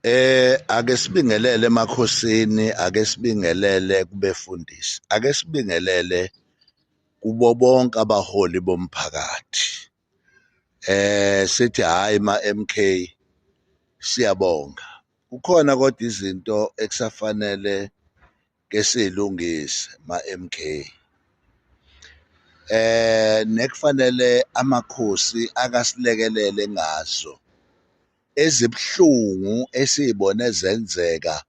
Ake sibingelele emakhosini, ake sibingelele kubefundisi, ake sibingelele kubo bonke abaholi bomphakathi. Sithi hhayi ma-MK, siyabonga. Kukhona kodwa izinto ekusafanele kesiyilungise ma-MK, nekufanele amakhosi akasilekelele ngazo, ezibuhlungu esiyibone zenzeka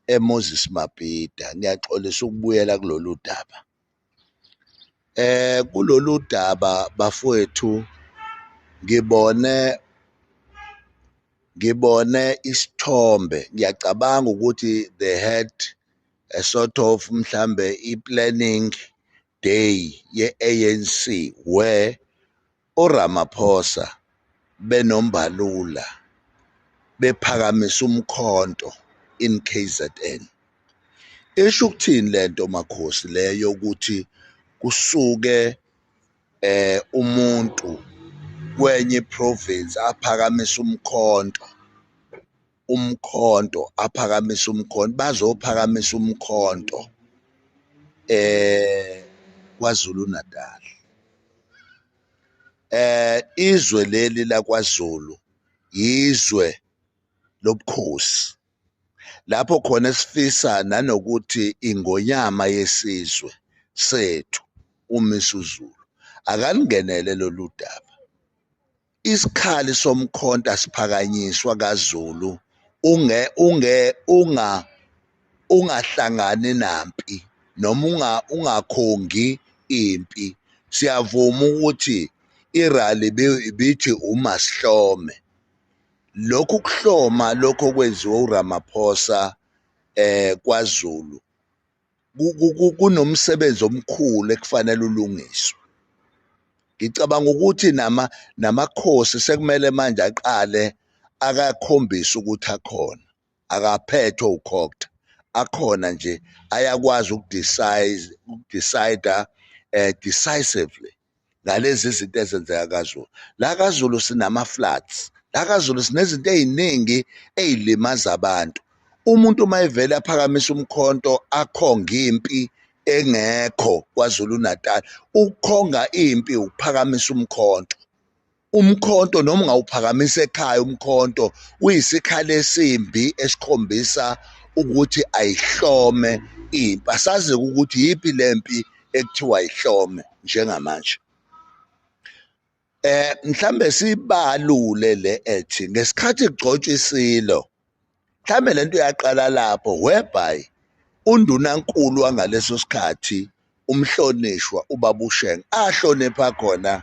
eMoses Mabhida. Ngiyaxolisa ukubuyela kulolu daba. Kulolu daba bafowethu, ngibone isithombe, ngiyacabanga ukuthi they had a sort of mhlambe i-planning day ye-ANC where oRamaphosa benoMbalula bephakamisa umkhonto in KZN. Isho ukuthini lento, makhosi, leyo ukuthi kusuke umuntu kwenye province aphakamisa umkhonto, umkhonto, aphakamisa umkhonto, bazophakamisa umkhonto KwaZulu Natal? Izwe leli lakwaZulu izwe lobukhosi, lapho khona esifisa nanokuthi ingonyama yesizwe sethu uMisuzulu akalingenele lolu daba. Isikhali somkhonto asiphakanyiswa kaZulu unge unge unga ungahlangani nampi noma ungakhongi impi. Siyavuma ukuthi irally ibithi uma sihlome lokhu kuhloma, lokho okwenziwa uRamaphosa kwaZulu kunomsebenzi omkhulu ekufanele ulungiswe. Ngicabanga ukuthi namakhosi sekumele manje aqale akakhombisa ukuthi akhona, akaphethwe uCogta, akhona nje, ayakwazi ukudecide decisively ngalezi zinto ezenzeka kaZulu. La kaZulu sinama floods, la kaZulu sinezinto eziningi ezilimaza abantu. Umuntu uma evele aphakamisa umkhonto, akhonga impi engekho KwaZulu Natal. Ukukhonga impi ukuphakamisa umkhonto. Umkhonto, noma ungawuphakamisa ekhaya, umkhonto uyisikhali esimbi esikhombisa ukuthi ayihlome impi. Asazi ukuthi yiphi lempi ekuthiwa ayihlome njengamanje. Mhlambe sibalule le ethi ngesikhathi kugcotshwa isilo, mhlambe lento yaqala lapho, whereby undunankulu wangaleso sikhathi, umhlonishwa ubaba uShenge, ahlonipha khona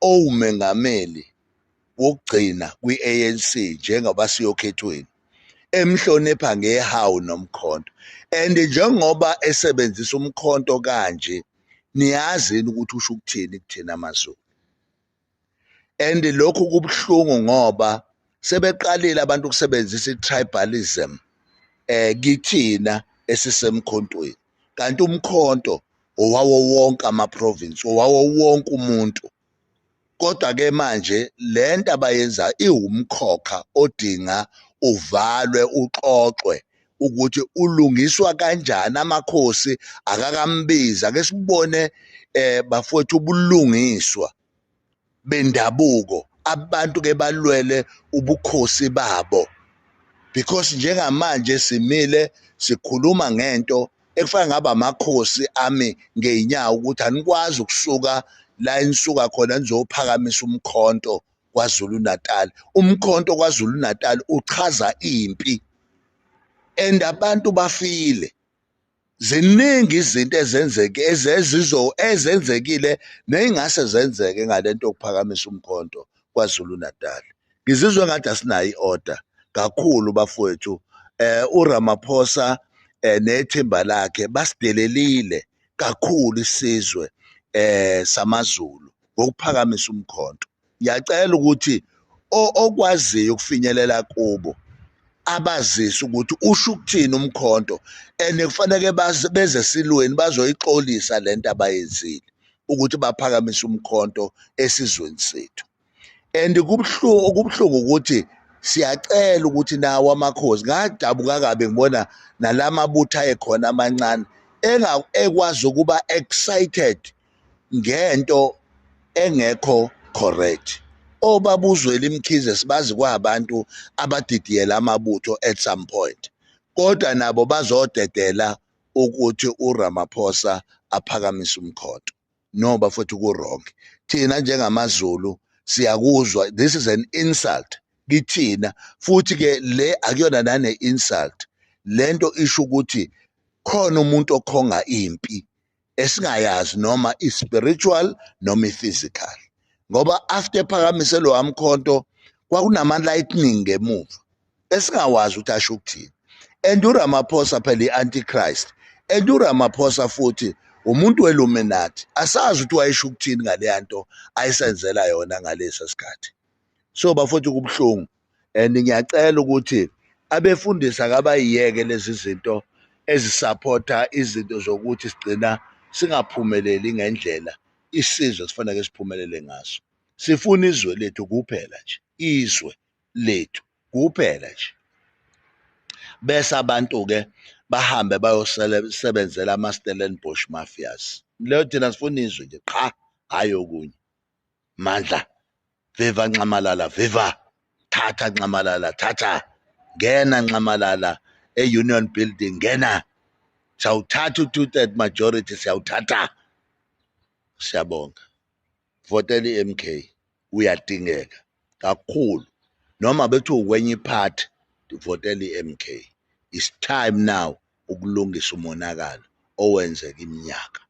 owumengameli wokugcina kwi-ANC njengoba siyokhethweni, emhlonipha ngehawu nomkhonto. And njengoba esebenzisa umkhonto kanje, niyazi ukuthi usho ukuthini kuthina amaZulu. And lokhu kubuhlungu ngoba sebeqalile abantu ukusebenzisa i-tribalism kithina esisemkhontweni, kanti umkhonto owawo wonke ama-province, owawo wonke umuntu. Kodwa ke manje lento abayenza iwumkhokha odinga uvalwe, uxoxwe ukuthi ulungiswa kanjani. Amakhosi akakambiza, ake sibone bafowethu ubulungiswa bendabuko, abantu ke balwele ubukhosi babo, because njengamanje simile sikhuluma ngento ekufana ngaba amakhosi ami ngeenyawo ukuthi anikwazi ukusuka la enisuka khona nizophakamisa umkhonto KwaZulu Natal. Umkhonto KwaZulu Natal uchaza impi and abantu bafile. Ziningi izinto ezenzeke, ezezizo ezenzekile neyingase zenzeke ngalento yokuphakamisa umkhonto KwaZulu Natal. Ngizizwe ngathi asinayo iorder kakhulu, bafowethu. uRamaphosa nethimba lakhe basidelelile kakhulu isizwe samaZulu ngokuphakamisa umkhonto. Ngiyacela ukuthi okwaziyo ukufinyelela kubo abazise ukuthi usho ukuthini umkhonto, and kufanele beze silweni bazoyixolisa lento abayenzile ukuthi baphakamise umkhonto esizweni sethu. And kubuhlungu, kubuhlungu ukuthi Siyacela ukuthi nawo amakhosi, ngadabuka kabi ngibona nalamabutho ayekhona amancane ekwazi ukuba excited ngento engekho correct. Obaba uZweli Mkhize sibazi kwabantu abadidiyela amabutho at some point, kodwa nabo bazodedela ukuthi uRamaphosa aphakamise umkhonto. Noba futhi ku-wrong, thina njengamaZulu siyakuzwa, this is an insult kithina. Futhi ke le akuyona nane insult, lento isho ukuthi khona umuntu okhonga impi esingayazi, noma i-spiritual noma i-physical, ngoba after ephakamise lo wamkhonto kwakunama lightning ngemuva esingawazi ukuthi asho ukuthini. And uRamaphosa phela i-antichrist, and uRamaphosa futhi umuntu weLuminati, asazi ukuthi wayesho ukuthini ngaleya nto ayisenzela yona ngalesa sikhathi. So bafowethu, kubuhlungu, and ngiyacela ukuthi abefundisi akabayiyeke lezi zinto ezisupporta izinto zokuthi sigcina singaphumeleli ngendlela isizwe sifanele siphumelele ngaso. Sifuna izwe lethu kuphela nje, izwe lethu kuphela nje, bese abantu-ke bahambe bayosebenzela ama-Stellenbosch mafias. Leyo thina sifuna izwe nje qha, hhayi okunye. Mandla, viva Nxamalala, viva! Thatha Nxamalala, thatha! Ngena Nxamalala e-Union Building, ngena! Siyawuthatha u-2/3 majority, siyawuthatha. Siyabonga. Votela i-MK, uyadingeka kakhulu. Noma bethi ukwenye iphathi, votela i-MK. It's time now ukulungisa umonakalo owenzeka iminyaka.